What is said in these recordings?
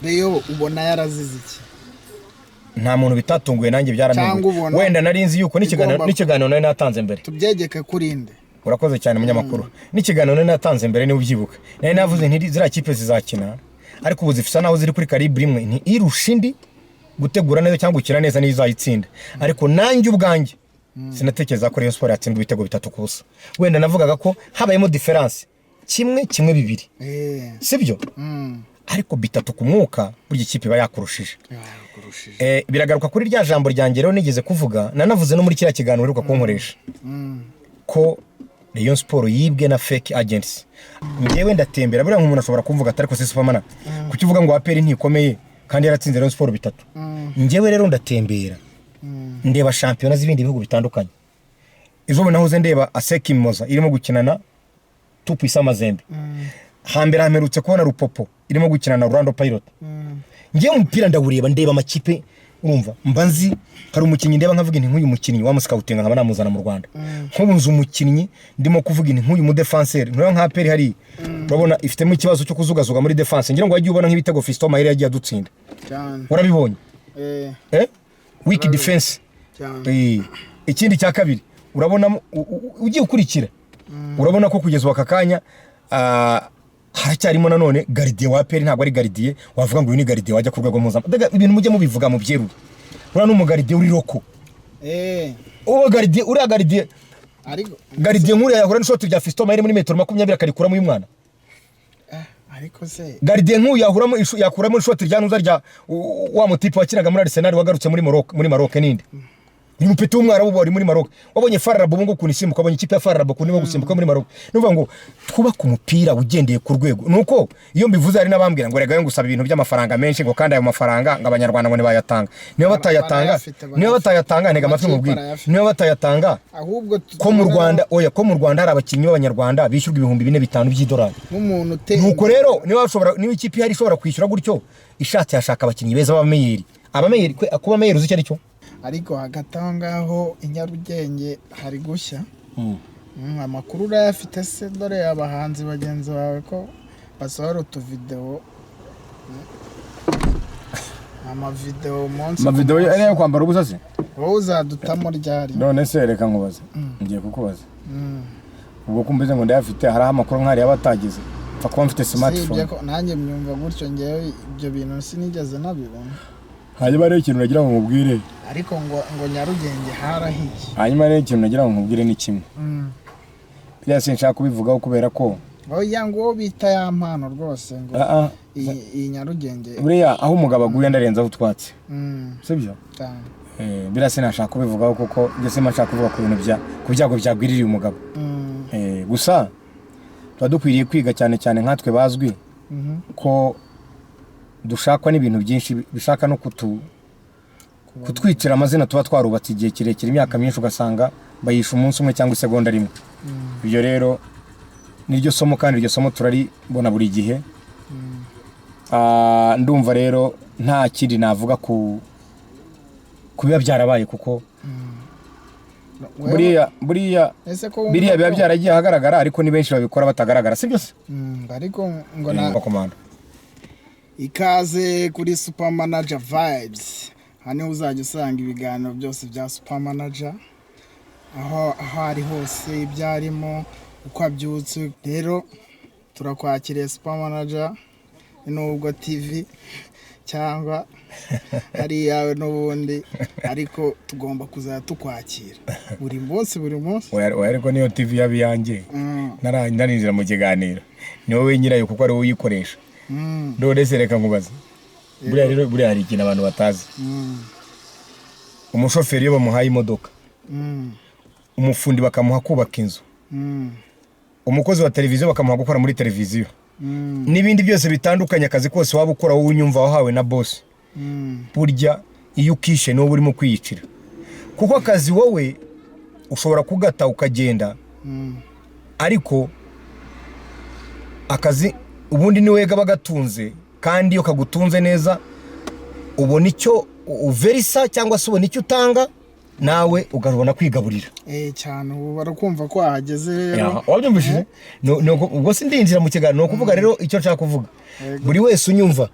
Rayon ubona yarazize iki? Nta muntu bitatunguye, nanjye Cyangwa byarantunguye. ubona Wenda nari nzi yuko n'ikiganiro n'ikiganiro nari natanze mbere. Tubyegeke kuri nde? Urakoze cyane, munyamakuru. N'ikiganiro nari natanze mbere, niba ubyibuka, nari navuze nti ziriya kipe zizakina, ariko ubu zifisa naho ziri kuri calibre imwe, nti irusha indi gutegura neza cyangwa gukina neza niyo izayitsinda. Ariko nanjye ubwanjye sinatekereza ko Rayon Sport yatsindwa ibitego 3-0. Wenda navugaga ko habayemo différence kimwe kimwe, 2, sibyo? Ariko 3 ku mwuka, burya ikipe iba yakurushije. Yakurushije. Biragaruka kuri rya jambo ryanjye rero nigeze kuvuga, nanavuze no muri kiriya kiganiro uheruka kunkoresha, ko Rayon Sport yibwe na fake agents. Njyewe ndatembera. Buriya nk'umuntu ashobora kumvuga ati: "Ariko se Superman, kuki uvuga ngo APR ntikomeye kandi yaratsinze Rayon Sport 3?" Njyewe rero ndatembera, ndeba shampiyona z'ibindi bihugu bitandukanye. Ejo bundi nahoze ndeba ASEC Mimosas irimo gukinana Tout-Puissant Mazembe. Hambere hamerutse kubona Lupopo irimo gukina na Orlando Pirates. Ngewe umupira ndawureba, ndeba amakipe. Urumva, mba nzi hari umukinnyi ndeba nkavuga nti nk'uyu mukinnyi wamuscoutinga nkaba namuzana mu Rwanda. Nk'ubu nzi umukinnyi ndimo kuvuga nti nk'uyu mudefanseri. Ntureba nka APR hariya, urabona ifitemo ikibazo cyo kuzugazuga muri défense. Ngira ngo wagiye ubona nk'ibitego Fiston Mayele yagiye adutsinda. Cyane. Warabibonye? Eh. Eh, weak defense. Cyane. Ikindi cya kabiri, urabona ugiye ukurikira, urabona ko kugeza ubu aka kanya haracyarimo nanone gardien wa APR. Ntabwo ari gardien wavuga ngo uyu ni gardien wajya ku rwego mpuzamahanga. Mbega ibintu mujye mubivuga mu byerure. Uriya ni umugardien uri local. Uwo gardien, uriya gardien, Ariko gardien nk'uriya yahura n'ishoti rya Fiston Mayele muri metero 20 akarikuramo uyu mwana. Ariko se Gardien nk'uyu yakuramo ishoti rya nuza rya wa mutipe wakinaga muri Arsenal wagarutse muri Maroc ninde? Ni umupeti w'Umwarabu wari muri Maroc. Wabonye FAR Rabat ubu ngubu ukuntu isimbuka? Wabonye ikipe ya FAR Rabat ukuntu irimo gusimbuka muri Maroc? Ni ukuvuga ngo twubake umupira ugendeye ku rwego. Nuko iyo mbivuze hari n'abambwira ngo rega ngusaba ibintu by'amafaranga menshi, ngo kandi ayo mafaranga ngo Abanyarwanda ngo ntibayatanga. Niba batayatanga, Barayafite, niba barayafite. batayatanga, ntega amatwi Amakipe mubwire. arayafite. Niba batayatanga, Ahubwo ko mu Rwanda, oya, ko mu Rwanda hari abakinnyi b'Abanyarwanda bishyurwa 4000, 5000 by'idolari. Nk'umuntu uteye Nuko rero niba bashobora, niba ikipe ihari ishobora kwishyura gutyo, ishatse yashaka abakinnyi beza b'abameilleur. Abameilleur, kuba meilleur uzi icyo ari cyo? Ariko hagati aho ngaho i Nyarugenge hari gushya. Amakuru urayafite se? Dore abahanzi bagenzi bawe ko basohora utuvidewo, amavidewo umunsi ku Amavidewo munsi. ari ayo kwambara ubusa se? Wowe uzadutamo ryari? None se reka nkubaze, ngiye kukubaza. Ubwo kumbize ngo ndayafite, hariho amakuru nk'ariya batagize, pfa kuba mfite Usibye smartphone. ko nanjye mbyumva gutyo, ngewe ibyo bintu sinigeze nabibona. Hanyuma rero ikintu nagira ngo nkubwire, Ariko ngo Nyarugenge harahiye. hanyuma rero ikintu nagira ngo nkubwire ni kimwe. Biriya sinshaka kubivugaho kubera ko Oya, ngo uwo bita ya mpano rwose ngo Ah, ah, iyi Nyarugenge. Buriya aho umugabo aguye ndarenzaho utwatsi, sibyo? Cyane. Biriya sinashaka kubivugaho kuko njye simba nshaka kuvuga ku bintu bya ku byago byagwiririye umugabo. Gusa tuba dukwiriye kwiga cyane cyane nkatwe bazwi ko dushakwa n'ibintu byinshi bishaka no kutwicira amazina tuba twarubatse igihe kirekire, imyaka myinshi, ugasanga bayisha umunsi umwe cyangwa isegonda rimwe. Ibyo rero niryo somo, kandi iryo somo turaribona buri gihe. Ndumva rero nta kindi navuga ku biba byarabaye kuko buriya Ese ko wumva biriya biba byaragiye ahagaragara, ariko ni benshi babikora batagaragara, sibyo se? Ariko ngo na Komanda. Ikaze kuri Super Manager Vibes. Aha niho uzajya usanga ibiganiro byose bya Super Manager, aho ari hose, ibyo arimo, uko abyutse. Rero turakwakiriye, Super Manager. Nubwo TV cyangwa ari iyawe n'ubundi, ariko tugomba kuzajya tukwakira buri munsi, buri munsi. Oya oya, ariko niyo TV yaba iyanjye, narinjira mu kiganiro, ni wowe nyirayo kuko ari wowe uyikoresha. None se reka nkubaze, buriya rero, buriya hari ikintu abantu batazi. Umushoferi iyo bamuhaye imodoka, umufundi bakamuha kubaka inzu, umukozi wa televiziyo bakamuha gukora muri televiziyo, n'ibindi byose bitandukanye, akazi kose waba ukora wowe unyumva wahawe na boss, burya iyo ukishe ni wowe urimo kwiyicira, kuko akazi wowe ushobora kugata ukagenda, ariko akazi ubundi ni wowe kaba gatunze. Kandi iyo kagutunze neza ubona icyo uverisa cyangwa se ubona icyo utanga, nawe ukabona kwigaburira. Eh, cyane. Ubu barakumva ko wahageze rero. Wabyumvishije? Ubwo si ndinjira mu kiganiro. Ni ukuvuga rero icyo nshaka kuvuga, Yego. buri wese unyumva.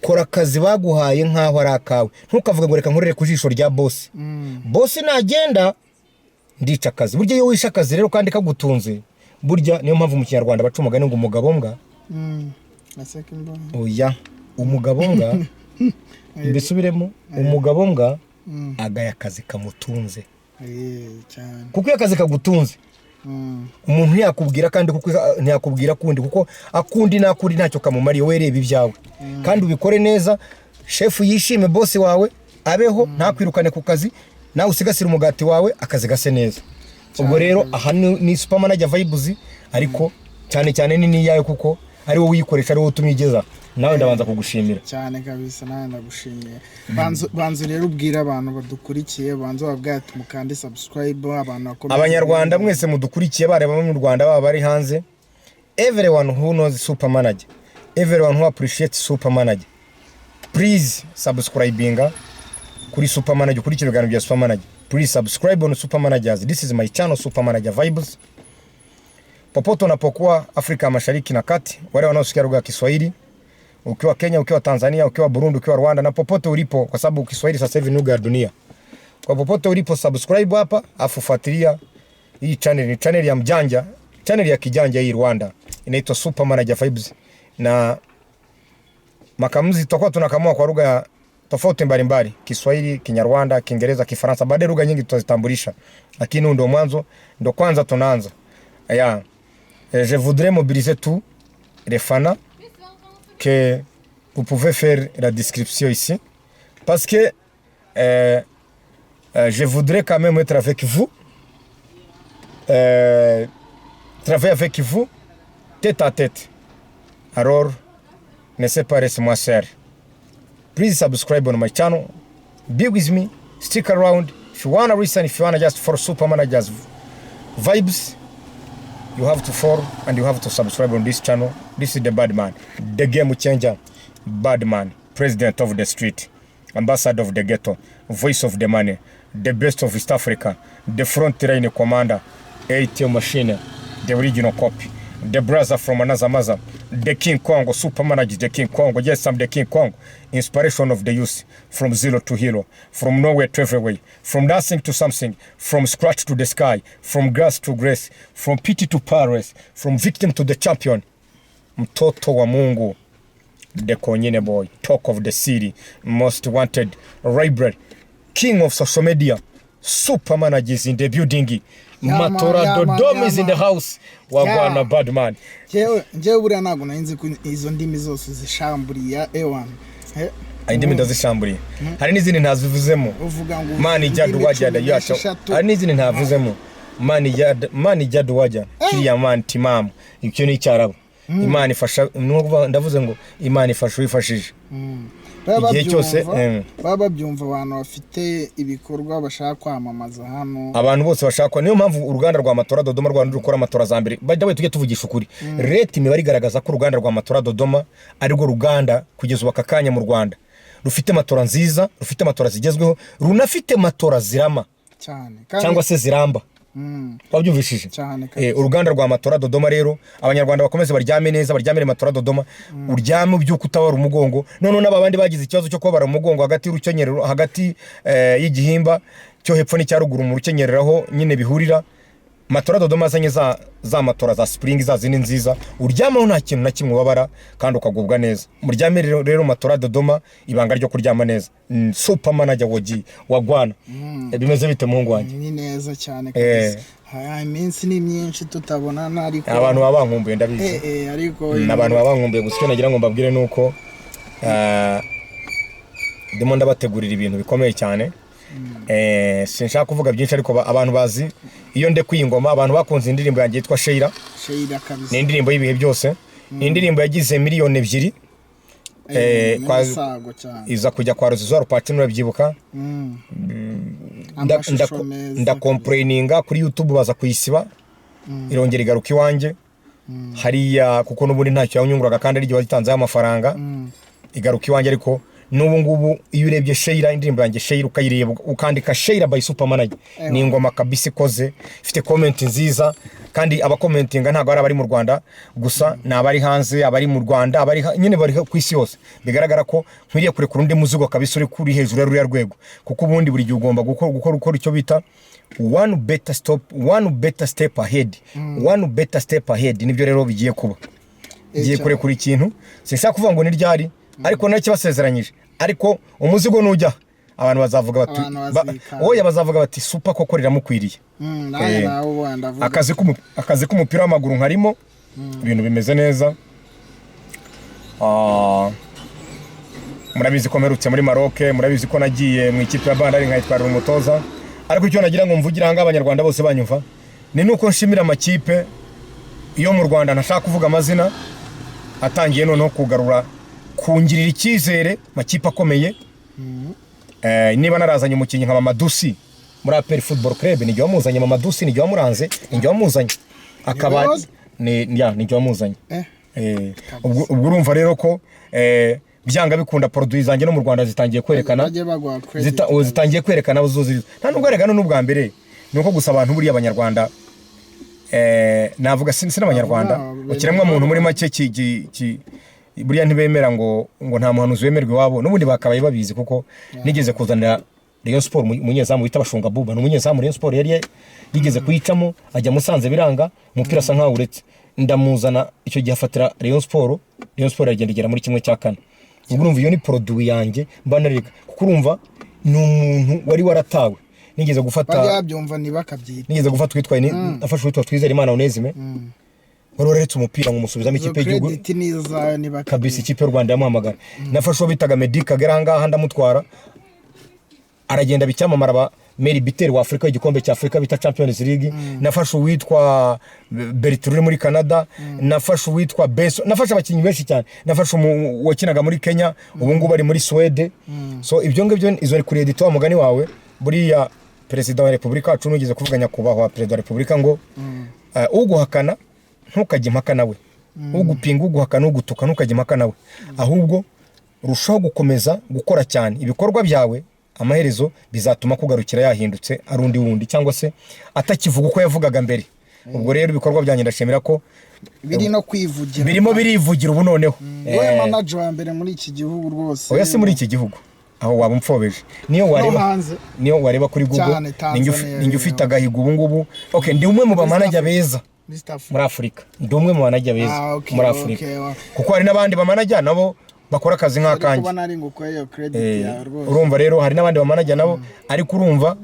Kora akazi baguhaye nk'aho ari akawe. Ntukavuge ngo reka nkorere ku jisho rya boss. Boss nagenda ndica akazi. Burya iyo wishe akazi rero kandi kagutunze, burya niyo mpamvu mu Kinyarwanda baca umugani ngo umugabo mbwa Aseka imbohe. Oya, umugabo mbwa, mbisubiremo, umugabo mbwa agaya akazi kamutunze. Cyane. Kuko iyo akazi kagutunze, umuntu ntiyakubwira kandi, kuko ntiyakubwira kundi, kuko akundi n'akundi ntacyo kamumariye. Wowe reba ibyawe kandi ubikore neza, shefu yishime, boss wawe abeho, ntakwirukane ku kazi, nawe usigasire umugati wawe, akazi gase neza. Ubwo rero aha ni Super Manager Vibes, ariko cyane cyane ni n'iyawe, kuko ari wowe uyikoresha, ari wowe utumye igeza. Nawe ndabanza kugushimira. Cyane kabisa, nawe ndagushimiye. Banza rero ubwire abantu badukurikiye, banza babwire ati mukande subscribe, abantu bakomeze. Abanyarwanda mwese mudukurikiye, bareba mu Rwanda, baba bari hanze, everyone who knows Super Manager, everyone who appreciates Super Manager, please subscribinga kuri Super Manager, ukurikira ibiganiro bya Super Manager. Please subscribe on Super Managers. This is my channel, Super Manager Vibes. Popote unapokuwa Afrika Mashariki na Kati, wale wanaosikia lugha ya Kiswahili, ukiwa Kenya, ukiwa Tanzania, ukiwa Burundi, ukiwa Rwanda na popote ulipo, kwa sababu Kiswahili sasa hivi ni lugha ya dunia. Kwa popote ulipo, subscribe hapa, afu fuatilia hii channel. Ni channel ya mjanja, channel ya kijanja hii Rwanda, inaitwa Super Manager Vibes, na makamuzi tutakuwa tunakamua kwa lugha tofauti mbalimbali, Kiswahili, Kinyarwanda, Kiingereza, Kifaransa. Baadaye lugha nyingi tutazitambulisha, lakini huu ndio mwanzo, ndio kwanza tunaanza. Ya, je voudrais mobiliser tous les fans que vous pouvez faire la description ici, parce que je voudrais quand même être avec vous, travailler avec vous tête à tête. Alors, ne séparez-moi seul. Please subscribe on my channel. Be with me. Stick around. If you wanna listen, if you wanna just for Super Managers Vibes, you have to follow and you have to subscribe on this channel. This is the bad man, the game changer, bad man, president of the street, ambassador of the ghetto, voice of the money, the best of East Africa, the front line commander, ATM machine, the original copy, the brother from another mother, the King Kong, super manager, the King Kong. Yes, I'm the King Kong, inspiration of the youth, from zero to hero, from nowhere to everywhere, from nothing to something, from scratch to the sky, from grass to grace, from pity to Paris, from victim to the champion. Mtoto wa Mungu, the Konyene boy, talk of the city, most wanted, library, king of social media, super managers in the building. Yeah, man, Matora yeah, man, Dodoma yeah, is in the man. house. Wagwan, bad man. Njyewe buriya ntabwo nari nzi ko izo ndimi zose uzishamburiye ewana. Indimi ndazishamburiye, hari n'izindi ntazivuzemo. Uvuga ngo Mani indimi jadu waja da cumi yacha. n'esheshatu. Hari n'izindi ntavuzemo. Mani jadu, mani jadu waja kiriya mani timamu, icyo ni Icyarabu. Imana ifasha, ni ukuvuga, ndavuze ngo Imana ifasha uwifashije. Baba Igihe cyose, baba babyumva abantu bafite ibikorwa bashaka kwamamaza hano. Abantu bose bashaka, niyo mpamvu uruganda rwa Matora Dodoma Rwanda rukora matora za mbere. By the way, tujye tuvugisha ukuri, leta imibare igaragaza ko uruganda rwa Matora Dodoma arirwo ruganda kugeza ubu aka kanya mu Rwanda rufite matora nziza, rufite matora zigezweho, runafite matora zirama. Cyane. Kandi Cyangwa se ziramba. Wabyumvishije? Cyane kabisa. Uruganda rwa Matora Dodoma rero, Abanyarwanda bakomeze baryame neza, baryamire Matora Dodoma. Uryame ubyuka utabara umugongo. Noneho n'aba bandi bagize ikibazo cyo kubabara umugongo hagati y'urukenyerero, hagati y'igihimba cyo hepfo n'icya ruguru, mu rukenyerero nyine bihurira, Matora Dodoma azanye za matora za spring, za zindi nziza uryamaho nta kintu na kimwe ubabara kandi ukagubwa neza. Muryame rero Matora Dodoma, ibanga ryo kuryama neza. Super Manager wogi wagwana. Bimeze bite, muhungu wanjye? Ni neza cyane kabisa. Haya, iminsi ni myinshi tutabonana, ariko Abantu baba bankumbuye, ndabizi. Ariko Abantu baba bankumbuye. Gusa icyo nagira ngo mbabwire ni uko ndimo ndabategurira ibintu bikomeye cyane. Sinshaka kuvuga byinshi, ariko abantu bazi iyo ndekuye ingoma, abantu bakunze indirimbo yanjye yitwa Sheila. Sheila kabisa. Ni indirimbo y'ibihe byose, ni indirimbo yagize miliyoni 2. N'imisago cyane. Iza kujya kwa Ruzizo Rupatino, urabyibuka? Amashusho meza. Ndacomplaininga kuri YouTube, baza kuyisiba, irongera igaruka iwanjye hariya, kuko n'ubundi ntacyo yanyunguraga kandi ari wazitanzeho amafaranga. Igaruka iwanjye, ariko N'ubu ngubu iyo urebye Sheila, indirimbo yanjye Sheila, ukayireba, ukandika "Sheila by Super Manager", ni ingoma kabisa ikoze, ifite comment nziza. Kandi abacommentinga ntabwo ari abari mu Rwanda gusa, ni abari hanze, abari mu Rwanda, abari nyine bari ku isi yose. Bigaragara ko nkwiriye kurekura undi muzigo kabisa uri kuri hejuru ya ruriya rwego, kuko ubundi buri gihe ugomba gukora icyo bita one better stop, one better step ahead, one better step ahead. Nibyo rero bigiye kuba, ngiye kurekura ikintu. Sinshaka kuvuga ngo ni ryari, ariko nakibasezeranyije. Ariko umuzigo nujya, abantu bazavuga bati Abantu bazikanga. Oya, bazavuga bati: "Super koko riramukwiriye." Nanjye nawe ubu ndavuga. Akazi k'umupira w'amaguru nkarimo, ibintu bimeze neza. Murabizi ko mperutse muri Maroc, murabizi ko nagiye mu ikipe ya Bandari nkayitwarira umutoza. Ariko icyo nagira ngo mvugire aha ngaha, Abanyarwanda bose banyumva, ni nuko nshimira amakipe yo mu Rwanda, ntashaka kuvuga amazina, atangiye noneho kugarura kungirira icyizere, amakipe akomeye. Niba narazanye umukinnyi nka Mamadusi muri APR Football Club, nijye wamuzanye. Mamadusi nijye wamuranze, nijye wamuzanye, akaba wowe? Ni ya, nijye wamuzanye. Ubwo urumva rero ko byanga bikunda produit zanjye no mu Rwanda zitangiye kwerekana Bajye baguha credit. Ubu zitangiye kwerekana aho zo ziri. Nta nubwo erega n'ubwa mbere, ni uko gusa abantu buriya Abanyarwanda, navuga si n'Abanyarwanda, ikiremwa muntu muri make buriya ntibemera ngo nta muhanuzi wemerwa iwabo. N'ubundi bakabaye babizi, kuko nigeze kuzanira Rayon Sport umunyezamu wita Bashunga Buba. Ni umunyezamu Rayon Sport yari yigeze kuyicamo, ajya Musanze biranga, umupira asa nkaho uretse. Ndamuzana, icyo gihe afatira Rayon Sport, Rayon Sport iragenda igera muri 1/4. Ubwo urumva iyo ni produit yanjye mba nareka, kuko urumva ni umuntu wari waratawe. Nigeze gufata Bajya babyumva ntibakabyita. Nigeze gufata uwitwa nafashe uwitwa Twizerimana Onesime wari wararetse umupira, nkamusubizamo Izo ikipe y'igihugu. credit ni izawe ntibakabyita. Kabisa, ikipe y'u Rwanda yamuhamagara. Nafashe uwo bitaga Medi Kagere ahangaha, ndamutwara, aragenda bicyamamara, aba meilleur buteur wa Afurika igikombe cya Afurika bita Champions League. Nafashe uwitwa Bertrand uri muri Canada, nafashe uwitwa Benson, nafashe abakinnyi benshi cyane, nafashe wakinaga muri Kenya, ubu ngubu ari muri Suwede. So ibyo ngibyo, izo ni credit wa mugani wawe. Buriya Perezida wa Repubulika wacu nugeze kuvuga, Nyakubahwa Perezida wa Repubulika, ngo uguhakana ntukajye impaka nawe, ugupinga, uguhakana, ugutuka, ntukajye impaka nawe, ahubwo rushaho gukomeza gukora cyane. Ibikorwa byawe amaherezo bizatuma kugarukira yahindutse ari undi wundi, cyangwa se atakivuga uko yavugaga mbere. Ubwo rero ibikorwa byanjye ndashimira ko biri no kwivugira. Birimo birivugira ubu noneho. Wowe manager wa mbere muri iki gihugu rwose. Oya, si muri iki gihugu, aho waba umfobeje. Niyo wareba Hanze. Niyo wareba kuri Google, Cyane, ninjye Tanzania, ninjye ufite agahigo ubu ngubu. Okay, ndi umwe mu bamanager beza East Africa. muri Afurika. Ndi umwe mu bamanager beza muri Afurika, kuko hari n'abandi bamanager nabo bakora akazi Ariko nk'akanjye. kuba nari ngukoye iyo credit yawe rwose. Urumva rero hari n'abandi bamanager nabo, ariko urumva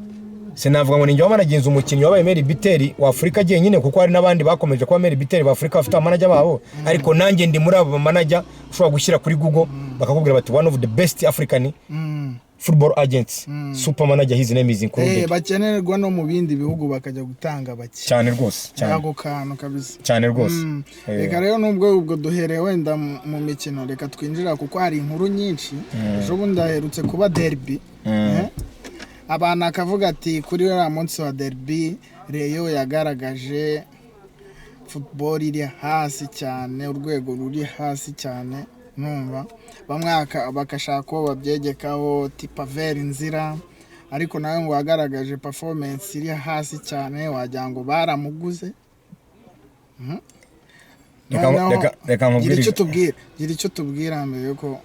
sinavuga ngo ninjye wamanaginze umukinnyi wabaye meilleur buteur wa Afurika jyenyine, kuko hari n'abandi bakomeje kuba meilleur buteur ba Afurika bafite abamanager babo. Ariko nanjye ndi muri abo bamanager ushobora gushyira kuri Google bakakubwira bati: "One of the best African football agents, Super Manager, his name is included." Bakenerwa no mu bindi bihugu bakajya gutanga bake. Cyane rwose, cyane. Ako kantu kabisa. Cyane rwose. Reka rero, nubwo ubwo duhereye wenda mu mikino, reka twinjira kuko hari inkuru nyinshi. Ejo bundi haherutse kuba derby. Abantu akavuga ati kuri uriya munsi wa derby, Rayon yagaragaje football iri hasi cyane, urwego ruri hasi cyane. Numva bamwe bagashaka ko babyegekaho Tipaveri Nzira, ariko nawe ngo wagaragaje performance iri hasi cyane, wagira ngo baramuguze. Noneho, Reka gira nkubwire icyo tubwira, gira icyo tubwira mbere yuko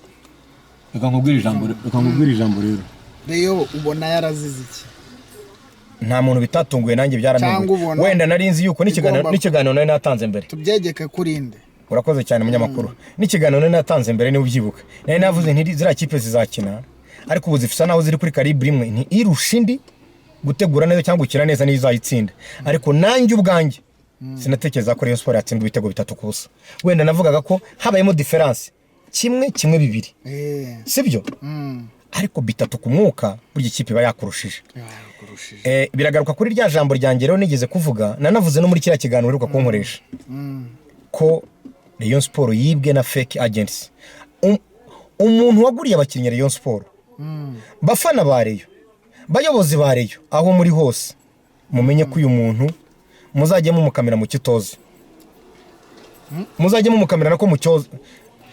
Reka nkubwire ijambo rero. Rayon ubona yarazize iki? Nta muntu bitatunguye, nanjye Cyangwa byarantunguye. ubona Wenda nari nzi yuko n'ikiganiro n'ikiganiro nari natanze mbere. Tubyegeke kuri nde? Urakoze cyane, munyamakuru. N'ikiganiro nari natanze mbere, niba ubyibuka, nari navuze nti ziriya kipe zizakina, ariko ubu zifisa naho ziri kuri calibre imwe, nti irusha indi gutegura neza cyangwa gukina neza niyo izayitsinda. Ariko nanjye ubwanjye sinatekereza ko Rayon Sport yatsindwa ibitego 3-0. Wenda navugaga ko habayemo différence kimwe kimwe, bibiri, sibyo? Ariko bitatu ku mwuka, burya ikipe iba yakurushije. Yakurushije. Biragaruka kuri rya jambo ryanjye rero nigeze kuvuga, nanavuze no muri kiriya kiganiro uheruka kunkoresha, ko Rayon Sport yibwe na fake agents. Umuntu waguriye abakinnyi Rayon Sport, bafana ba Rayon, bayobozi ba Rayon, aho muri hose, mumenye ko uyu muntu muzajye mumukamira mu kitoze, muzajye mumukamira nako mu cyoze.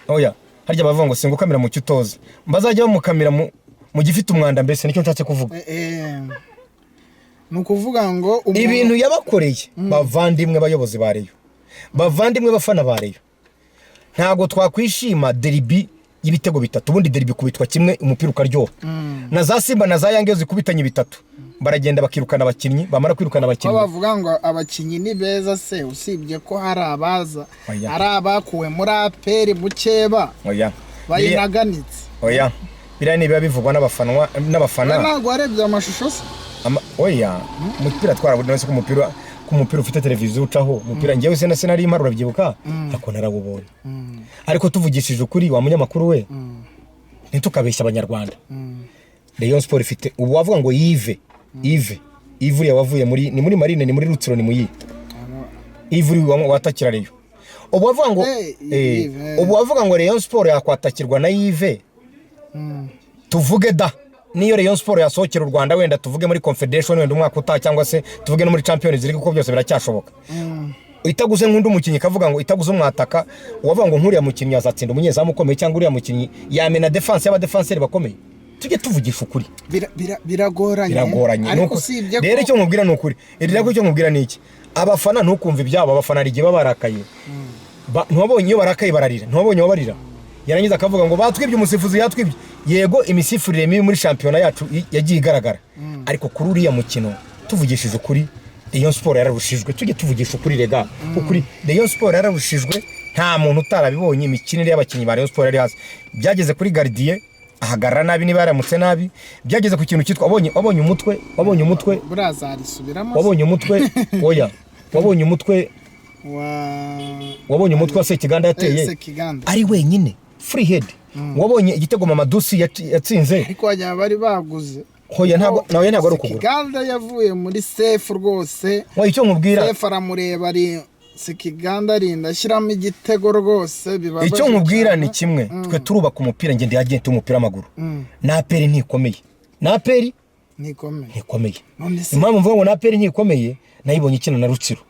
Oya, Harya bavuga ngo singukamira mu cyo utoza, bazajya bamukamira mu gifite umwanda, mbese nicyo nshatse kuvuga. Ni ukuvuga ngo umuntu- Ibintu yabakoreye, bavandimwe bayobozi ba Rayon, bavandimwe bafana ba Rayon, ntabwo twakwishima derby y'ibitego bitatu. Ubundi derby kubitwa kimwe, umupira ukaryoha. Na za Simba na za Yanga iyo zikubitanye bitatu, baragenda bakirukana abakinnyi, bamara kwirukana ko abakinnyi. Bavuga ngo abakinnyi ni beza se, usibye ko hari abaza Oya. hari abakuwe muri APR mukeba Oya. bayinaganitse. Oya, biriya ni ibiba bivugwa n'abafanwa n'abafana. Ntabwo warebye amashusho se? Oya, umupira twarabona se ko umupira ufite televiziyo ucaho umupira? Njyewe se na sinari impari, urabyibuka, ariko narawubonye. Ariko tuvugishije ukuri, wa munyamakuru we, ntitukabeshya Abanyarwanda. Rayon Sport ifite ubu wavuga ngo Yves uriya wavuye muri, ni muri Marine, ni muri Rutsiro, ni muyi Yves uriya watakira Rayon, ubu wavuga ngo Yves, eh. Ubu wavuga ngo Rayon Sport yakwatakirwa na Yves, tuvuge da niyo Rayon Sport yasohokera u Rwanda, wenda tuvuge muri Confederation wenda umwaka utaha, cyangwa se tuvuge no muri Champions League, kuko byose biracyashoboka, itaguze nk'undi mukinnyi, ikavuga ngo itaguze umwataka, uwavuga ngo nk'uriya mukinnyi azatsinda umunyezamu ukomeye, cyangwa uriya mukinnyi yamena defense y'abadefanseri bakomeye? Tujye tuvugisha ukuri. Biragoranye. Biragoranye. Ariko usibye ko Rero icyo nkubwira ni ukuri, iri nako icyo nkubwira ni iki: abafana ntukumve ibyabo. Abafana hari igihe baba barakaye. Ntiwabonye iyo barakaye bararira? Ntiwabonye uwabarira yarangiza akavuga ngo batwibye, umusifuzi yatwibye? Yego, imisifurire mibi muri shampiyona yacu yagiye igaragara, ariko kuri uriya mukino, tuvugishije ukuri, Rayon Sport yararushijwe. Tujye tuvugisha ukuri rega, ukuri. Rayon Sport yararushijwe, nta muntu utarabibonye. Imikinire y'abakinnyi ba Rayon Sport yari hasi. Byageze kuri gardien ahagarara nabi, niba yaramutse nabi. Byageze ku kintu cyitwa wabonye umutwe Buriya zarisubiramo se? Wabonye umutwe? Oya, wabonye umutwe? Wa Wabonye umutwe wa Sekiganda yateye? Sekiganda. Ari wenyine, free head. Wabonye igitego Mamadusi yatsinze? Ariko wagira bari baguze. Hoya, ntabwo nawe, ntabwo ari ukugura. Sekiganda yavuye muri sefu rwose. Wa, icyo nkubwira Sefu aramureba, ari Sekiganda arinda ashyiramo igitego rwose, bibabaje Icyo nkubwira cyane. ni kimwe: twe turubaka umupira. Ngende agent w'umupira w'amaguru. Na APR ntikomeye, na APR Ntikomeye. ntikomeye. None se Impamvu mvuga ngo na APR ntikomeye, nayibonye ikina na Rutsiro.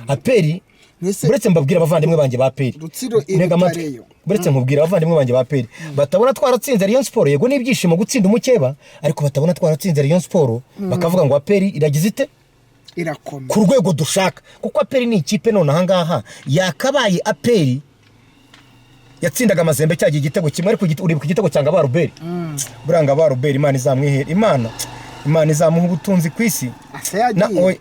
APR Nese Uretse mbabwira abavandimwe banjye ba APR. Rutsiro Ntega iruta amatwi. Rayon. Uretse nkubwira abavandimwe banjye ba APR batabona twaratsinze Rayon Sport. Yego, n'ibyishimo gutsinda umukeba, ariko batabona twaratsinze Rayon Sport bakavuga ngo APR iragize ite? Irakomeye. Ku rwego dushaka, kuko APR ni ikipe none ahangaha yakabaye. APR yatsindaga Amazembe cyagiye igitego kimwe, ariko uribuka igitego cya Ngaba Robert? Buriya Ngaba Robert, Imana izamwihere, Imana izamuha ubutunzi ku isi. Ase Na yagiye? Oye,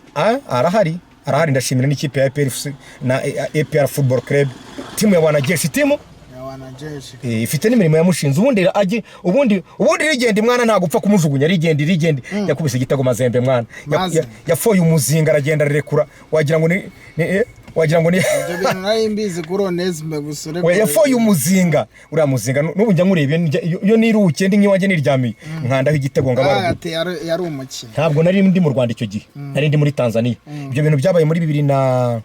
arahari, arahari. Ndashimira n'ikipe ya APR FC na APR Football Club, timu ya wanajeshi, timu Ya wanajeshi. Ifite n'imirimo yamushinze. Ubundi ajye, ubundi rigenda mwana, ntabwo upfa kumujugunya. Rigenda, rigenda yakubise igitego Mazembe mwana. Maze. Yafoye umuzinga, aragenda ararekura, wagira ngo ni wagira ngo ni Ibyo bintu nari mbizi kuri Onesme gusa uretse. We, yafoye umuzinga, uriya muzinga n'ubu njya nkureba iyo niruhukiye, ndi nk'iwanjye niryamiye, nkandaho igitego ngo Ah, ati yari umukinnyi. Ntabwo nari ndi mu Rwanda icyo gihe, nari ndi muri Tanzania. Ibyo bintu byabaye muri bibiri na,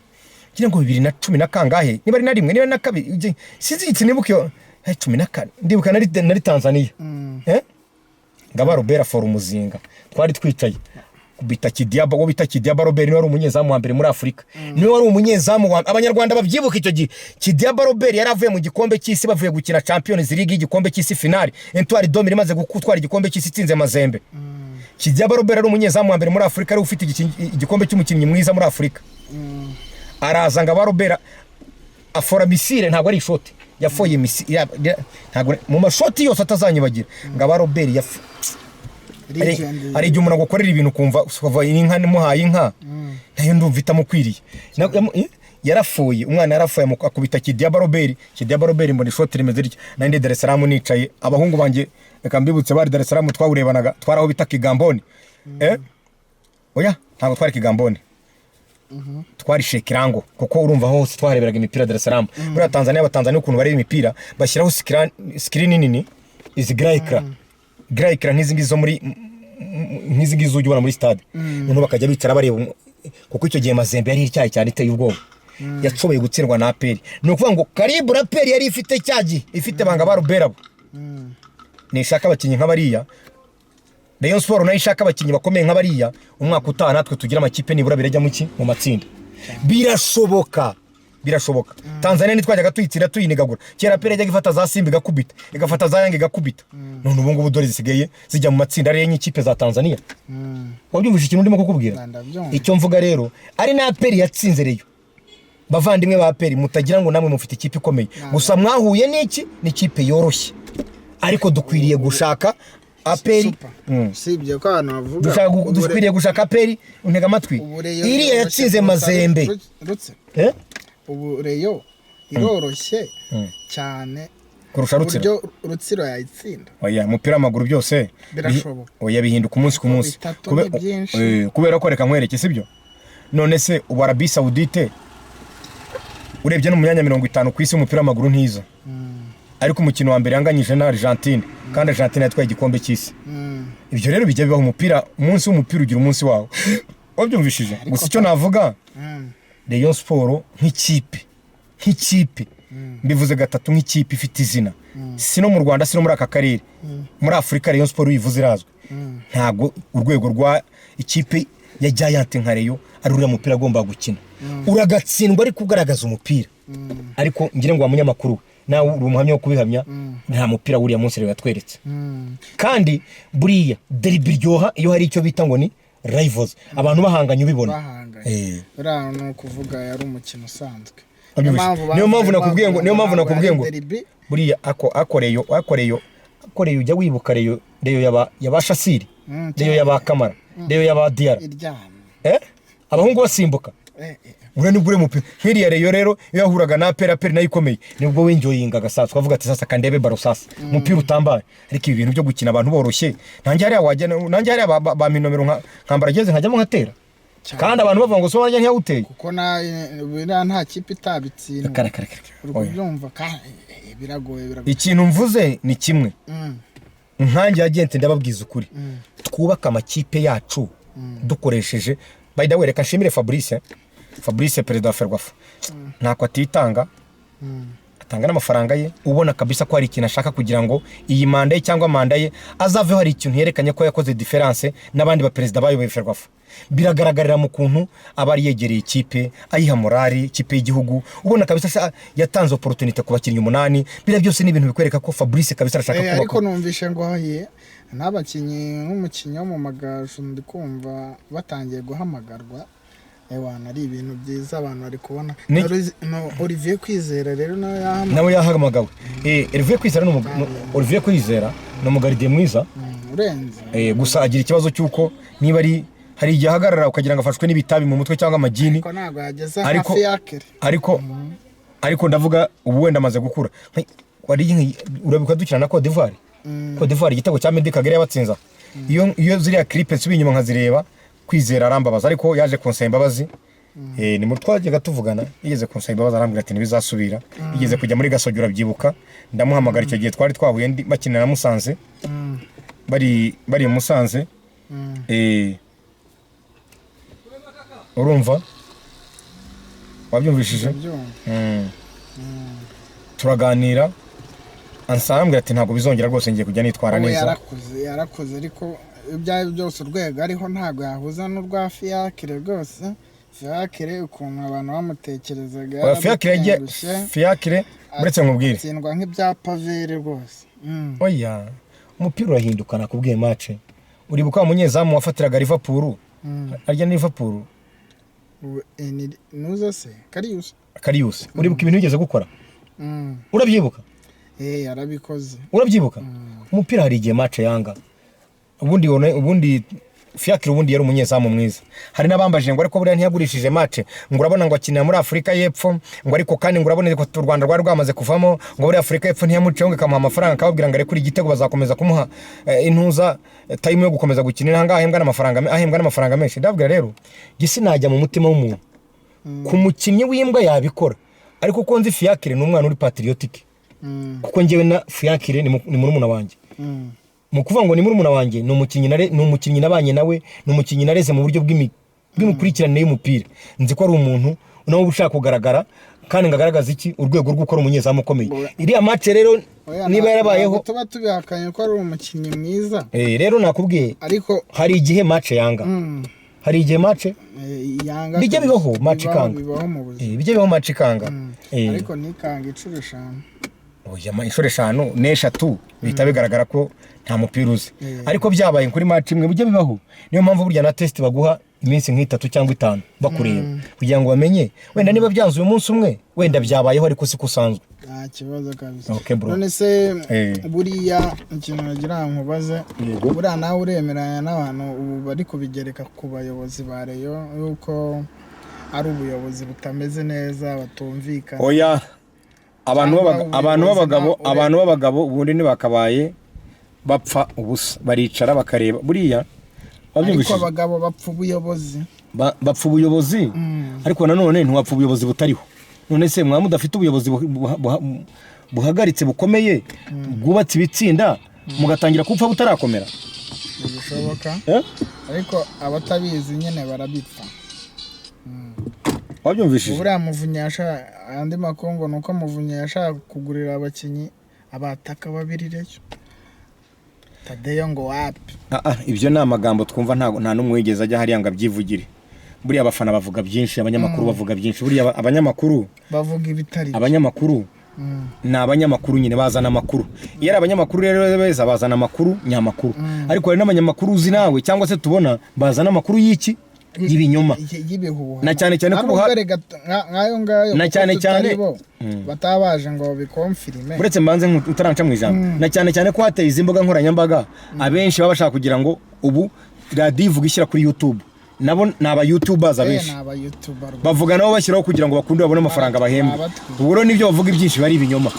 ngira ngo 2010 na kangahe, niba ari na rimwe, niba ari na kabiri, sinzi, sinibuka iyo 14. Ndibuka nari Tanzania, eh Ngaba Robert afora umuzinga, twari twicaye bita Kidiaba, uwo bita Kidiaba Robert niwe wari umunyezamu wa mbere muri Afurika, niwe wari umunyezamu wa Abanyarwanda babyibuka icyo gihe. Kidiaba Robert yari avuye mu gikombe cy'isi, bavuye gukina Champions League y'igikombe cy'isi finale, Etoile Domire imaze gutwara igikombe cy'isi itsinze Mazembe. Kidiaba Robert ari umunyezamu wa mbere muri Afurika, ari ufite igikombe cy'umukinnyi mwiza muri Afurika. Araza ngo aba Robert afora missile, ntabwo ari ishoti yafoye missile, ntabwo mu mashoti yose atazanyibagira ngo aba Robert Legend. Hari igihe umuntu agukorera ibintu ukumva ukava inka nimuhaye inka nayo ndumva itamukwiriye. Yarafoye umwana, yarafoye, akubita Kidiaba Robert. Kidiaba Robert mbona ishoti rimeze ritya. Nari ndi Dar es Salaam nicaye, abahungu banjye, reka mbibutse, bari Dar es Salaam, twawurebanaga, twari aho bita Kigamboni. Oya, ntabwo twari Kigamboni, twari Shekirango, kuko urumva hose twahareberaga imipira Dar es Salaam. Buriya Tanzania, Abatanzania ukuntu bareba imipira, bashyiraho screen nini, izi grand écran, grand écran nk'izi ngizi zo muri nk'izi ngizi ujya ubona muri stade, noneho bakajya bicara bareba kuko icyo gihe Mazembe yari ityaye cyane, iteye ubwoba, yashoboye gutsindwa na APR. Ni ukuvuga ngo karibu APR yari ifite cya gihe ifite banga ba Robert abo. Nishaka abakinnyi nk'abariya, Rayon Sport nayo ishaka abakinnyi bakomeye nk'abariya, umwaka utaha natwe tugira amakipe nibura birajya mu ki, mu matsinda. Birashoboka, Birashoboka. Tanzania ntitwajyaga tuyitsinda, tuyinigagura kera? APR yajyaga ifata za Simba igakubita, igafata za Yanga igakubita. None ubu ngubu dore zisigaye zijya mu matsinda ari enye, ikipe za Tanzania. Wabyumvise ikintu ndimo kukubwira? Ndabyumva. Icyo mvuga rero, ari na APR yatsinze Rayon, bavandimwe ba APR, mutagira ngo namwe mufite ikipe ikomeye gusa, mwahuye n'iki? N'ikipe yoroshye. Ariko dukwiriye gushaka APR. Super. Usibye ko abantu bavuga Dukwiriye gushaka APR, untega amatwi, ubu Rayon iriya iroroshye yatsinze kurusha Mazembe. Rutsiro. Eh? Ubu Rayon iroroshye cyane Kurusha Rutsiro? uburyo Rutsiro yayitsinda. Oya, umupira w'amaguru byose Birashoboka. Oya, bihinduka umunsi ku munsi. Bitatu ni byinshi. Kubera ko reka nkwereke, sibyo? None se ubu Arabie Saoudite, urebye no mu myanya 50 ku isi umupira w'amaguru ntiza, ariko umukino wa mbere yanganyije na Argentine, kandi Argentine yatwaye igikombe cy'isi. Ibyo rero bijya bibaho. Umupira, umunsi w'umupira ugira umunsi wawo, wabyumvishije? Gusa icyo navuga, Rayon Sport nk'ikipe, mbivuze gatatu, nk'ikipe ifite izina, si no mu Rwanda, si no muri aka karere, muri Afurika Rayon Sport uyivuze irazwi. Ntabwo urwego rwa ikipe ya giant nka Rayon ari uriya mupira agomba gukina, uragatsindwa ariko ugaragaza umupira. Ariko ngira ngo wa munyamakuru we, nawe uri umuhamya wo kubihamya, nta mupira w'uriya munsi rero yatweretse. Kandi buriya derby iryoha iyo hari icyo bita ngo ni rivals, abantu bahanganye, ubibona. Bahanganye. Eh. Buriya ni ukuvuga yari umukino usanzwe. Wabyumvise? Niyo mpamvu nakubwiye ngo, niyo mpamvu ntabwo nakubwiye yari ngo derby. Buriya ako akoreyo akoreyo akoreyo, ujya wibuka Rayon yaba Shasiri, Rayon yaba Kamara, Rayon yaba Diarra? Iryamye. Eh, abahungu basimbuka. Uriya nibwo uri mupira nk'iriya Rayon rero, iyo yahuraga na APR, APR nayo ikomeye, nibwo wenjoyingaga. Sasa twavuga ati: "Sasa kandebe baro, sasa umupira utambaye." Ariko ibi bintu byo gukina abantu boroshye, nanjye hariya wajya, nanjye hariya ba minomero nkambara ageze nkajyamo nkatera. Cyane. Kandi abantu bavuga ngo so warya ntiyawuteye. Kuko na buriya nta kipe itabitsindwa. Kare kare kare. Uri Oya. kubyumva kandi biragoye, biragoye. Ikintu mvuze ni kimwe. Nkanjye agent, ndababwiza ukuri, twubake amakipe yacu dukoresheje. By the way, reka nshimire Fabrice, perezida wa Ferwafa. Ntako atitanga, atanga n'amafaranga ye, ubona kabisa ko hari ikintu ashaka kugira ngo iyi manda ye cyangwa manda ye azaveho hari ikintu yerekanye ko yakoze différence n'abandi baperezida bayoboye Ferwafa. Biragaragarira mu kuntu aba ari yegereye ikipe, ayiha morale, ikipe y'igihugu. Ubona kabisa yatanze opportunité ku bakinnyi umunani. Biriya byose ni ibintu bikwereka ko Fabrice kabisa arashaka Ariko kubaka. Numvishe ngo hahiye n'abakinnyi, nk'umukinnyi wo mu Magaju, ndi kumva batangiye guhamagarwa. Ewana, ari ibintu byiza abantu bari kubona. No, Olivier Kwizera rero nawe yahamagawe. Nawe yahamagawe. Olivier Kwizera ni Olivier Kwizera ni umugardien mwiza. Urenze. Gusa agira ikibazo cy'uko niba ari hari igihe ahagarara ukagira ngo afashwe n'ibitabi mu mutwe cyangwa amagini. Ariko ntabwo yageze Ariko hafi yakere. Ariko ndavuga ubu wenda amaze gukura. Urabibuka dukina na Cote d'Ivoire? Cote d'Ivoire, igitego cya Meddie Kagere yabatsinza. Iyo ziriya clip nsubiye inyuma nkazireba, Kwizera arambabaza, ariko yaje kunsaba imbabazi. Ni mu twajyaga tuvugana, yigeze kunsaba imbabazi, arambwira ati ntibizasubira. Yigeze kujya muri Gasogi, urabyibuka, ndamuhamagara. Icyo gihe twari twahuye ndi bakinira na Musanze, bari i Musanze. Urumva, wabyumvishije? Ndabyumva. Turaganira, ansambwira ati ntabwo bizongera rwose, ngiye kujya nitwara Ubu neza. Yarakuze, yarakuze, ariko ibyo ari byo byose urwego ariho ntabwo yahuza n'urwa Fiacre rwose. Fiacre ukuntu abantu bamutekerezaga, Oya, Fiacre yagiye yaradutengushye. Fiacre, uretse nkubwire. Atsindwa nk'ibya pavere rwose. Oya, umupira urahinduka, nakubwiye. Match, uribuka wa munyezamu wafatiraga Liverpool? Arya ni Liverpool. Ubu, nuza se Karius? Karius, uribuka ibintu yigeze gukora? Urabyibuka? Yarabikoze. Urabyibuka? Umupira hari igihe match yanga. Ubundi Fiacre ubundi yari umunyezamu mwiza. Hari n'abambajije ngo ariko buriya ntiyagurishije match, ngo urabona ngo akinira muri Afurika y'Epfo, ngo ariko kandi ngo urabona ko u Rwanda rwari rwamaze kuvamo, ngo muri Afurika y'Epfo ntiyamuceho, ngo ikamuha amafaranga, akababwira ngo arekure igitego, bazakomeza kumuha intuza, time yo gukomeza gukinira ahangaha, ahembwa n'amafaranga menshi. Ndababwira rero, gisi najya mu mutima w'umuntu, ku mukinnyi w'imbwa yabikora, ariko uko nzi Fiacre ni umwana uri patriotique. Kuko njyewe na Fiacre ni murumuna wanjye. Mu kuvuga ngo ni murumuna wanjye, ni umukinnyi nabanye nawe, ni umukinnyi nareze mu buryo bw'imikurikiranire y'umupira. Nzi ko ari umuntu nawe uba ushaka kugaragara kandi ngo agaragaze iki, urwego rw'uko ari umunyezamu ukomeye. Iriya match rero, Oya, niba yarabayeho, ntabwo tuba tubihakanye ko ari umukinnyi mwiza. Rero nakubwiye, Ariko hari igihe match yanga. Hari igihe match Yanga bijya kabisa. bibaho match Bibaho- ikanga. Bibaho mu buzima. Bijya bibaho match ikanga. Ariko ntikanga inshuro 5. Oya, inshuro 5 n'eshatu bihita bigaragara ko nta mupira uzi. Ariko byabaye kuri match imwe, bijya bibaho. Niyo mpamvu burya na test baguha iminsi nk'itatu cyangwa itanu bakureba kugira ngo bamenye wenda niba byanze uyu munsi umwe, wenda byabayeho ariko siko usanzwe. Nta kibazo kabisa. Okay, bro. None se buriya ikintu nagira ngo nkubaze, Yego. buriya nawe uremeranya n'abantu ubu bari kubigereka ku bayobozi ba Rayon yuko ari ubuyobozi butameze neza, batumvikana? Oya, abantu Cyangwa abantu ubuyobozi b'abagabo, abantu b'abagabo ubundi ntibakabaye bapfa ubusa, baricara bakareba buriya. Ariko Wabyumvishije? abagabo bapfa ubuyobozi. Bapfa ubuyobozi, ariko nanone ntiwapfa ubuyobozi butariho. None se mwaba mudafite ubuyobozi buhagaritse, bukomeye, bwubatse ibitsinda, mugatangira gupfa butarakomera? Ntibishoboka. Eh? Ariko abatabizi nyine barabipfa. Wabyumvishije? Buriya Muvunyi yashaka andi makungu, ni uko Muvunyi yashaka kugurira abakinnyi abataka babiri Rayon, Tadeyo ngo wapi. Ah, ah, ibyo ni amagambo twumva, nta n'umwe wigeze ajya hariya ngo abyivugire. Buriya abafana bavuga byinshi, abanyamakuru bavuga byinshi. Buriya abanyamakuru bavuga ibitari byo. Abanyamakuru ni abanyamakuru nyine, bazana amakuru. Iyo ari abanyamakuru rero beza, bazana amakuru nyamakuru. Ariko hari n'abanyamakuru uzi nawe cyangwa se tubona bazana amakuru y'iki? Y'ibinyoma. Y'ibihuha. Na cyane cyane ko Nta nubwo erega nk'ayo ngayo Na kuko cyane tutari cyane- bo, bataba baje ngo babiconfirme. Uretse mbanze utaranca mu ijambo, na cyane cyane ko hateye izi mbuga nkoranyambaga, abenshi baba bashaka kugira ngo ubu radiyo ivuga ishyira kuri YouTube, nabo ni aba YouTubers abenshi. Ni aba YouTuber rwose. Bavuga nabo bashyiraho kugira ngo bakunde babone amafaranga bahembwe. Abatwi. Ubwo rero nibyo bavuga ibyinshi biba ari ibinyoma.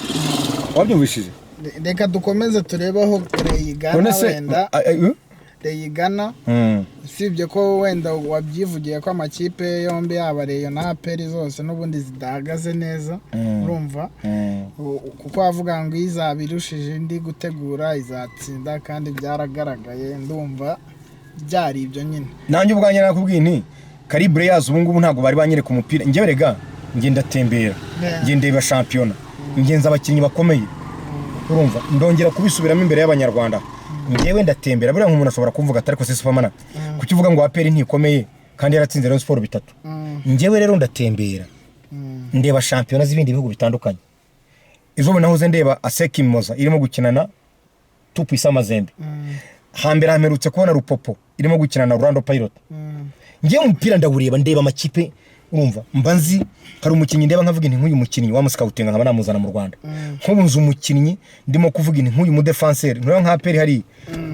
Wabyumvishije? Reka dukomeze turebe aho Rayon igana. None se Wenda Ah, ah, eh? Rayon igana, usibye ko wenda wabyivugiye ko amakipe yombi, yaba Rayon na APR, zose n'ubundi zidahagaze neza, urumva? Kuko wavuga ngo izaba irushije indi gutegura izatsinda, kandi byaragaragaye, ndumva byari ibyo nyine. Nanjye ubwanjye nakubwiye nti calibre yazo ubu ngubu ntabwo bari banyereka umupira. Njyewe rega njye ndatembera, njye ndeba shampiyona, ngenza abakinnyi bakomeye, urumva? Ndongera kubisubiramo imbere y'Abanyarwanda, njyewe ndatembera. Buriya nk'umuntu ashobora kumvuga ati: "Ariko se Superman, kuki uvuga ngo APR ntikomeye kandi yaratsinze Rayon Sport bitatu?" Njyewe rero ndatembera, ndeba shampiyona z'ibindi bihugu bitandukanye. Ejo bundi nahoze ndeba ASEC Mimosas irimo gukinana Tout-Puissant Mazembe. Hambere hamperutse kubona Lupopo irimo gukina na Orlando Pirates. Ngewe umupira ndawureba, ndeba amakipe, urumva? Mba nzi hari umukinnyi ndeba nkavuga nti nk'uyu mukinnyi wamuscoutinga nkaba namuzana mu Rwanda. Nk'ubu nzi umukinnyi ndimo kuvuga nti nk'uyu mudefanseri, ntureba nka APR hariya,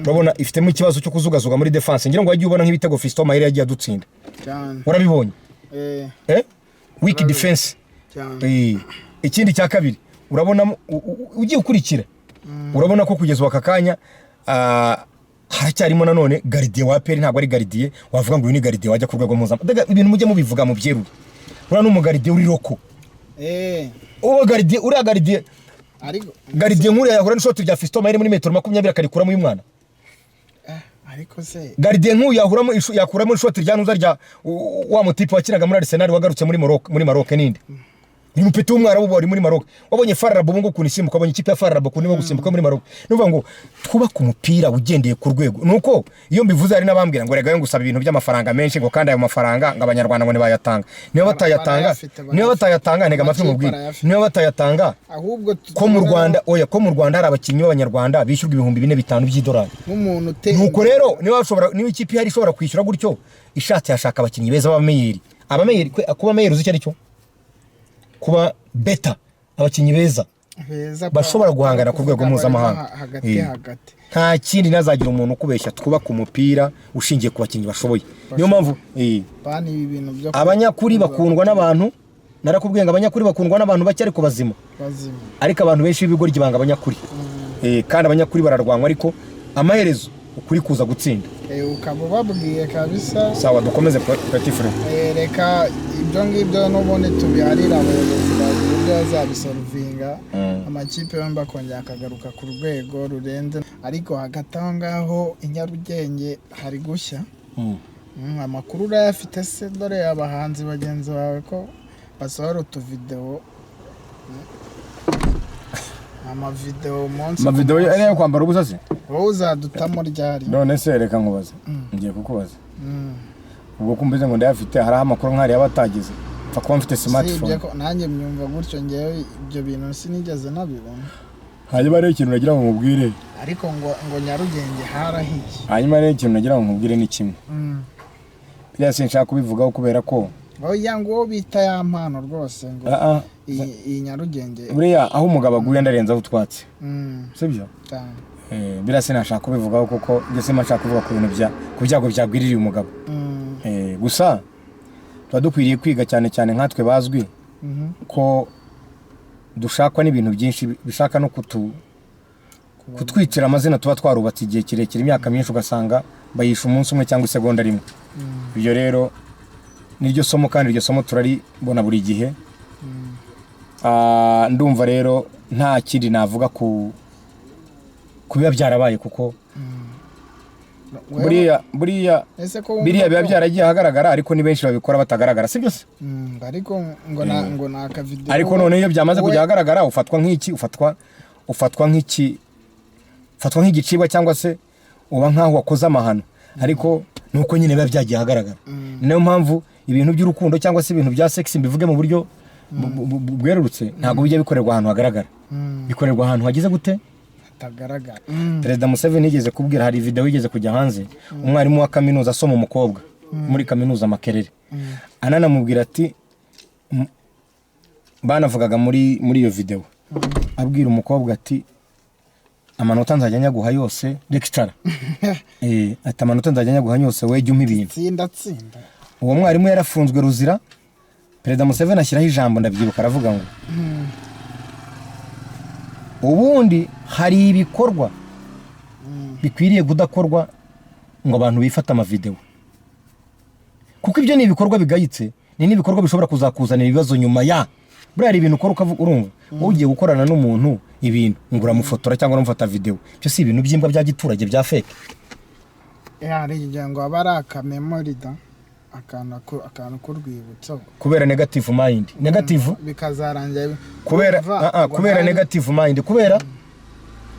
urabona ifitemo ikibazo cyo kuzugazuga muri défense. Ngira ngo wagiye ubona nk'ibitego Fiston Mayele yagiye adutsinda. Cyane. Warabibonye? Eh. Eh, weak defense. Cyane. Ikindi cya kabiri, urabona ugiye ukurikira, urabona ko kugeza ubu aka kanya haracyarimo nanone gardien wa APR. Ntabwo ari gardien wavuga ngo uyu ni gardien wajya ku rwego mpuzamahanga. Mbega ibintu mujye mubivuga mu byerure. Uriya ni umugardien uri local. Uwo gardien, uriya gardien, Ariko gardien nk'uriya yahura n'ishoti rya Fiston Mayele muri metero 20 akarikuramo uyu mwana. Ariko se Gardien nk'uyu yahuramo yakuramo ishoti rya ntuza rya wa mutipe wakinaga muri Arsenal wagarutse muri Maroc, muri Maroc ninde? Ni umupeti w'Umwarabu wari muri Maroc. Wabonye FAR Rabat ubu ngubu ukuntu isimbuka? Wabonye ikipe ya FAR Rabat ukuntu irimo gusimbuka muri Maroc? Ni ukuvuga ngo twubake umupira ugendeye ku rwego. Nuko iyo mbivuze hari n'abambwira ngo rega ngo usaba ibintu by'amafaranga menshi, ngo kandi ayo mafaranga ngo Abanyarwanda ngo ntibayatanga. Niba batayatanga, Barayafite, niba barayafite. batayatanga, ntega amatwi Amakipe mubwire. arayafite. Niba batayatanga, Ahubwo ko mu Rwanda, oya, ko mu Rwanda hari abakinnyi b'Abanyarwanda bishyurwa 4000, 5000 by'idolari. Nk'umuntu uteye Nuko rero niba bashobora, niba ikipe ihari ishobora kwishyura gutyo, ishatse yashaka abakinnyi beza b'abameilleur. Abameilleur, kuba meilleur uzi icyo ari cyo? Kuba better, abakinnyi beza beza bashobora guhangana ku rwego kuvuga barimo mpuzamahanga. Hagati hagati. Nta kindi, ntazagira umuntu ukubeshya. Twubake umupira ushingiye ku bakinnyi bashoboye. Niyo mpamvu Bani ibi bintu byo abanyakuri bakundwa n'abantu. Narakubwiye ngo abanyakuri bakundwa n'abantu bake ariko bazima. Bazima. Ariko abantu benshi b'ibigoryi banga abanyakuri. Kandi abanyakuri bararwanywa, ariko amaherezo ukuri kuza gutsinda. Ukaba ubabwiye kabisa. Sawa, dukomeze, petit frère. Reka ibyo ngibyo n'ubundi tubiharire abayobozi bagira uburyo bazabisolvinga, amakipe yombi akongera akagaruka ku rwego rurenze. Ariko hagati aho ngaho i Nyarugenge hari gushya. Amakuru urayafite se? Dore abahanzi bagenzi bawe ko basohora utuvidewo, amavidewo umunsi ku Amavideo munsi. ari ayo kwambara ubusa se? Wowe uzadutamo ryari? None se reka nkubaze, ngiye kukubaza. Ubwo kumva ngo ndayafite, hariho amakuru nk'ariya yaba atagize, pfa kuba mfite Usibye smartphone. ko nanjye mbyumva gutyo, ngewe ibyo bintu sinigeze nabibona. Hanyuma rero ikintu nagira ngo nkubwire, Ariko ngo Nyarugenge harahiye. Hanyuma rero ikintu nagira ngo nkubwire ni kimwe. Biriya sinshaka kubivugaho kubera ko Oya, ngo uwo bita ya mpano rwose ngo Ah, ah, iyi Nyarugenge. Buriya aho umugabo aguye ndarenzaho utwatsi, sibyo? Cyane. Biriya sinashaka kubivugaho kuko njye simba nshaka kuvuga ku bintu bya ku byago byagwiririye umugabo. Gusa tuba dukwiriye kwiga cyane cyane nkatwe bazwi ko dushakwa n'ibintu byinshi bishaka no kutwicira amazina tuba twarubatse igihe kirekire, imyaka myinshi, ugasanga bayisha umunsi umwe cyangwa isegonda rimwe. Ibyo rero niryo somo, kandi iryo somo turaribona buri gihe. Ndumva rero nta kindi navuga ku biba byarabaye kuko buriya Ese ko wumva biriya biba byaragiye ahagaragara, ariko ni benshi babikora batagaragara, sibyo se? Ariko ngo na ngo ni akavideo. Ariko none iyo byamaze kujya ahagaragara, ufatwa nk'iki? Ufatwa nk'iki? Ufatwa nk'igicibwa cyangwa se uba nk'aho wakoze amahano, ariko nuko nyine biba byagiye ahagaragara. Niyo mpamvu ibintu by'urukundo cyangwa se ibintu bya sex, mbivuge mu buryo bwerurutse, ntabwo bijya bikorerwa ahantu hagaragara. Bikorerwa ahantu hagize gute? Hatagaragara. Perezida Museveni yigeze kubwira, hari video yigeze kujya hanze, umwarimu wa kaminuza asoma umukobwa muri kaminuza Makerere, ananamubwira ati banavugaga muri iyo video, abwira umukobwa ati: "Amanota nzajya nyaguha yose, lecturer." Ati: "Amanota nzajya nyaguha yose, we jya umpa ibintu." Tsinda tsinda. Uwo mwarimu yarafunzwe ruzira. Perezida Museveni ashyiraho ijambo, ndabyibuka, aravuga ngo ubundi hari ibikorwa bikwiriye kudakorwa ngo abantu bifate amavidewo, kuko ibyo ni ibikorwa bigayitse, ni n'ibikorwa bishobora kuzakuzanira ibibazo nyuma. Ya buriya hari ibintu ukora ukavuga, urumva wowe ugiye gukorana n'umuntu ibintu ngo uramufotora cyangwa uramufata videwo, ibyo si ibintu by'imbwa bya giturage bya fake. Hari igihe ngo aba ari akamemory da, akantu k'urwibutso. Kubera negative mind, negative Bikazarangira kubera urumva, ngo kubera negative mind, kubera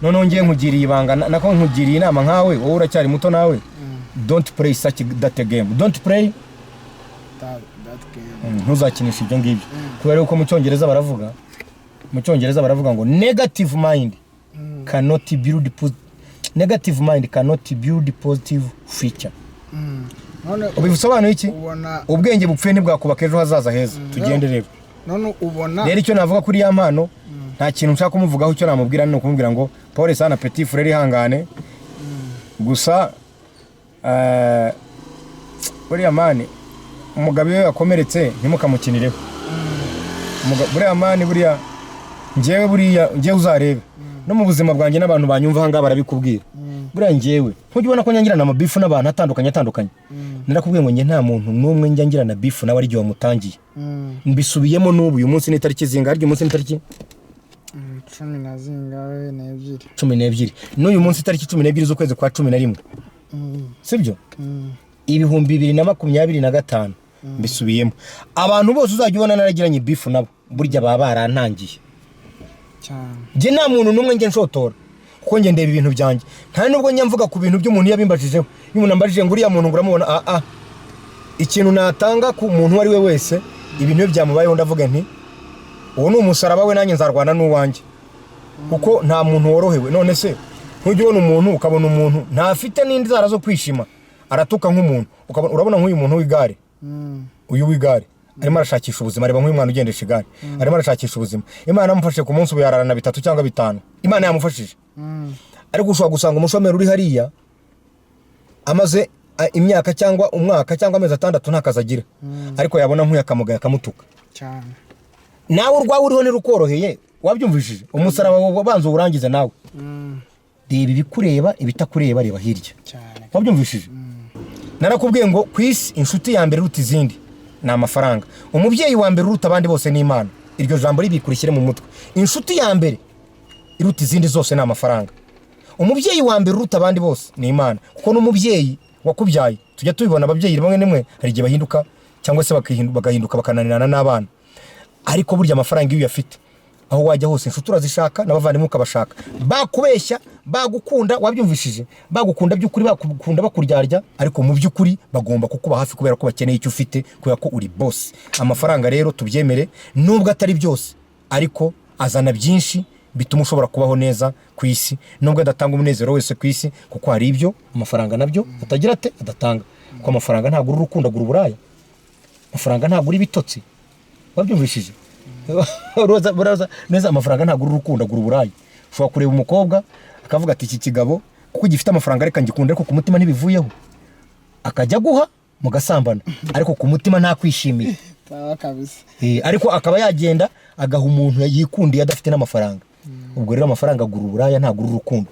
noneho ngiye nkugiriye ibanga, nako nkugiriye inama nkawe, wowe uracyari muto nawe, don't play such that game, don't play that game. Ntuzakinishe ibyo ngibyo, kubera yuko mu Cyongereza baravuga ngo negative mind cannot build negative mind cannot build positive future. None Ubisobanuye iki? ubona Ubwenge bupfuye ntibwakubaka ejo hazaza heza. Tugende rero. None ubona Rero icyo navuga kuri ya mpano, nta kintu nshaka kumuvugaho. Icyo namubwira ni ukumubwira ngo pole sana, petit frère, ihangane gusa. Buriya man, umugabo iyo yakomeretse ntimukamukinireho. Buriya man, buriya njyewe, buriya njyewe uzarebe no mu buzima bwanjye, n'abantu banyumva aha ngaha barabikubwira. Buriya njyewe ntujya ubona ko njya amabeef n'abantu atandukanye? Narakubwiye ngo njye nta muntu n'umwe njya ngirana beef nawe ari igihe wamutangiye. Mbisubiyemo n'ubu. Uyu munsi ni itariki zingahe? Harya uyu munsi ni itariki Cumi na zingahe? N'ebyiri. 12. N'uyu munsi itariki 12 z'ukwezi kwa 11, sibyo? 2025. Mbisubiyemo, abantu bose uzajya ubona naragiranye beef nabo, burya baba barantangiye. Cyane. Njye nta muntu n'umwe njye nshotora, kuko njye ndeba ibintu byanjye. Nta nubwo njya mvuga ku bintu by'umuntu iyo abimbajijeho. Iyo umuntu ambajije ngo uriya muntu ngo uramubona, ikintu natanga ku muntu uwo ari we wese, ibintu iyo byamubayeho ndavuga nti uwo ni umusaraba we, nanjye nzarwana n'uwanjye, kuko nta muntu worohewe. None se ntujya ubona umuntu, ukabona umuntu ntafite n'inzara zo kwishima, aratuka nk'umuntu, ukabona, urabona nk'uyu muntu w'igare, uyu w'igare arimo arashakisha ubuzima. Reba nk'uyu mwana ugendesha igare, arimo arashakisha ubuzima. Imana yamufashije, ku munsi ubu yararana bitatu cyangwa bitanu, Imana yamufashije. Ariko ushobora gusanga umushomeri uri hariya amaze imyaka cyangwa umwaka cyangwa amezi 6 nta kazi agira, ariko yabona nk'uyu akamugaye akamutuka. Cyane. Nawe urwawe uriho ntirukoroheye, wabyumvishije? Umusaraba wabanza uwurangize nawe. Reba ibikureba, ibitakureba reba hirya. Cyane. Wabyumvishije? Narakubwiye ngo ku isi inshuti ya mbere iruta izindi ni amafaranga, umubyeyi wa mbere uruta abandi bose ni Imana. Iryo jambo ribikurikire mu mutwe: inshuti ya mbere iruta izindi zose ni amafaranga, umubyeyi wa mbere uruta abandi bose ni Imana, kuko n'umubyeyi wakubyaye tujya tubibona, ababyeyi rimwe na rimwe hari igihe bahinduka cyangwa se bagahinduka bakananirana n'abana. Ariko burya amafaranga iyo uyafite Aho wajya hose inshuti urazishaka n'abavandimwe ukabashaka. Bakubeshya, bagukunda, wabyumvishije, bagukunda by'ukuri, bakukunda bakuryarya, ariko mu by'ukuri bagomba kukuba hafi kubera ko bakeneye icyo ufite, kubera ko uri boss. Amafaranga rero, tubyemere, nubwo atari byose, ariko azana byinshi bituma ushobora kubaho neza ku isi, nubwo adatanga umunezero wese ku isi, kuko hari ibyo amafaranga nabyo atagira ate, adatanga. Kuko amafaranga ntagura urukundo, agura uburaya. Amafaranga ntagura ibitotsi, wabyumvishije? Uraza neza, amafaranga ntagura urukundo, agura uburaya. Ushobora kureba umukobwa akavuga ati: "Iki kigabo kuko gifite amafaranga, reka ngikunde," ariko ku mutima ntibivuyeho. Akajya aguha mugasambana, ariko ku mutima ntakwishimiye. Sawa kabisa. Ariko akaba yagenda agaha umuntu yikundiye adafite n'amafaranga. Ubwo rero amafaranga agura uburaya, ntagura urukundo,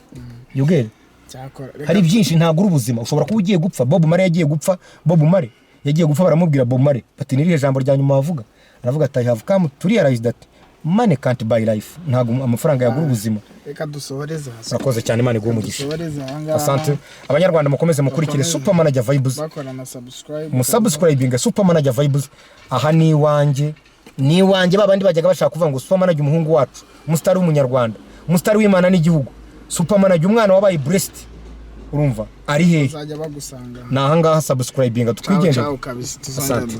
yugere. Cyakora reka. Hari byinshi ntagura ubuzima. Ushobora kuba ugiye gupfa. Bob Marley yagiye gupfa, Bob Marley yagiye gupfa, baramubwira, Bob Marley, bati: "Nirihe jambo rya nyuma wavuga?" Aravuga ati: "I have come to realize that money can't buy life." Ntabwo amafaranga yagura ubuzima. Reka dusohoreze hasi. Urakoze cyane, Imana iguhe umugisha. Dusohoreze aha ngaha. Asante. Abanyarwanda mukomeze mukurikire Bakomeze. Super Manager Vibes. Bakora na subscribe. Musubscribinga Super Manager Vibes. Aha ni iwanjye, ni iwanjye. Babandi bajyaga bashaka kuvuga ngo Super Manager, umuhungu wacu, umusitari w'umunyarwanda, umusitari w'Imana n'igihugu, Super Manager, umwana wabaye blessed, urumva ari hehe? Bazajya bagusanga. Ni ahangaha, subscribinga Ciao. twigendere. Ciao kabisa, tuzongera. Asante.